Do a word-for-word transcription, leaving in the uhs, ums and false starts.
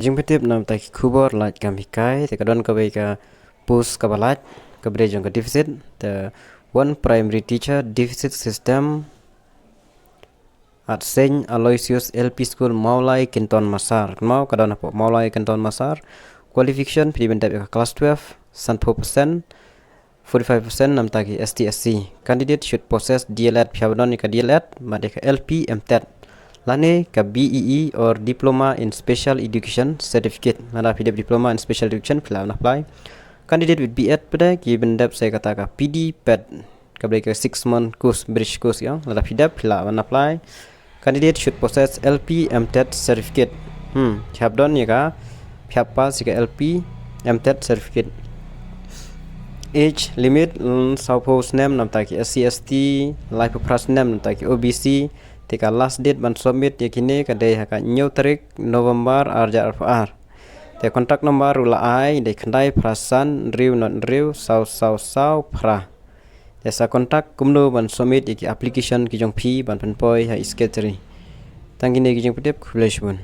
Jingpyntip namar ta ki khubor lait kam hikai, te ka don kawei ka post kaba lait, kaba dei jong ka deficit, te one primary teacher deficit system at Saint Aloysius L P School Mawlai Kynton Massar. Kynmaw ka don hapoh Mawlai Kynton Massar. Qualification phi dei ban dep ïa ka class twelve, sanphew percent, forty-five percent namar ta ki S T S C. Candidate should possess D L Ed, phi hap ban don ïa ka D L Ed, bad ïa ka L P M Ted, lane ka B E E or Diploma in Special Education certificate. Lada phi dep Diploma in Special Education phi lah ban apply. Candidate with B Ed pat ki ban dep sa ïa kata ka P D ped, kaba dei ka six month course, bridge course ïa. Lada phi dep phi lah ban apply. Candidate should possess L P M Ted certificate. Hmm, phi hap don ïa ka, phi hap pass ïa ka L P M Ted certificate. Age limit, mm, sawphew snem namar ta ki S C S T, laiphew phra snem namar ta ki O B C. Te ka last date ban submit ïa kine ka dei ha ka hynñiew tarik November arhajar arphew ar. Te contact number ruh la ai, dei khyndai phra san hynriew nod hynriew saw saw saw phra. Te sa contact kumno ban submit ïa ki application ki jong phi ban pynpoi ha i secretary. Tang kine ki jingpyntip, khublei shibun.